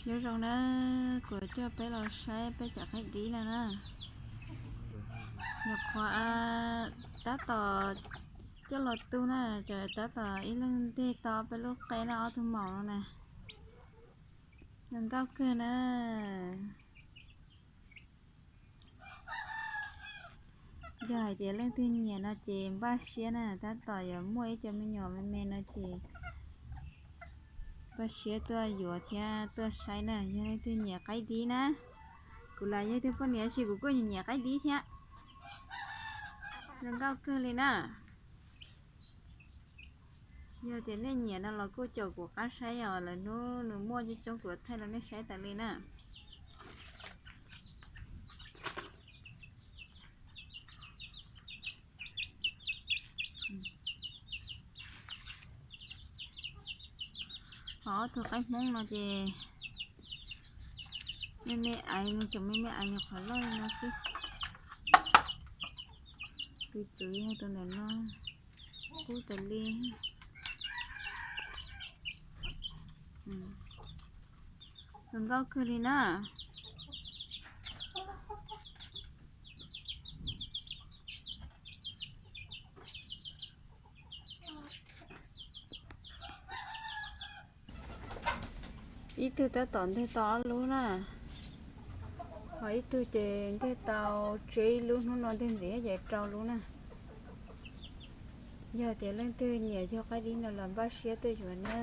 Nyob zoo na, kuv coj peb los saib peb cov qaib dib no na. Nyuam qhuav tab tom coj los tu na, ces tab tom ib leeg nteg tau peb lub qe no ob tug maum no na. Zoo nkauj kawg na. Yog hais tias leej twg nyiam no ces npaj siab na, tab tom yuav muaj ib co me nyuam me me no ces npaj siab tuaj yuav thiab tuaj saib na. Yog leej twg nyiam qaib dib na, kuv los yog ib tug poj niam tab sis kuv kuj nyiam nyiam qaib dib thiab. Zoo nkauj kawg li na. Yog tias nej nyiam no los kuj caum kuv qab saib os, lwm hnub nws muaj coob coob kuv thaij rau nej saib tas li na. Ho ob tug qaib hmoob no ces me me aiv, nws tseem me me aiv nyuam qhuav loj li no xwb. Tus tswv yog tus ntawm no, kub tas li. Zoo nkauj kawg li na. Ib tug tab tom nteg tau ob lub na, ho ib tug ces nteg tau tsib lub, hnub no nteg ntxiv ces rau lub na. Yog tias leej twg nyiam yug qaib dib no los npaj siab tuaj yuav na.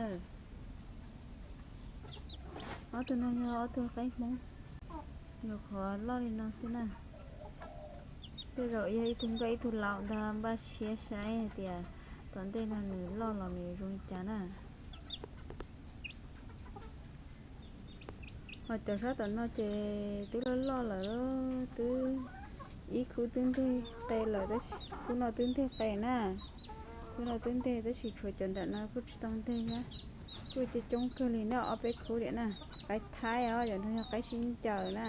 Ob tug no yog ob tug qaib hmoob, nyuam qhuav loj li no xwb na. Tej zaum yog ib tug nkauj ib tug laus ntag, npaj siab saib hais tias tom ntej no nws loj los nws zoo li cas na. Ho cov sab tom no ces twb loj loj lawm, twb ib khub twb nteg qe lawm, khub no twb nteg qe na. Khub no twb nteg tab sis tshuav cov nram no kuj tsis tau nteg thiab. Kuj coob coob kawg li na, ob peb khub diam na. Qaib thaib os, cov no yog qaib sib ncaws na.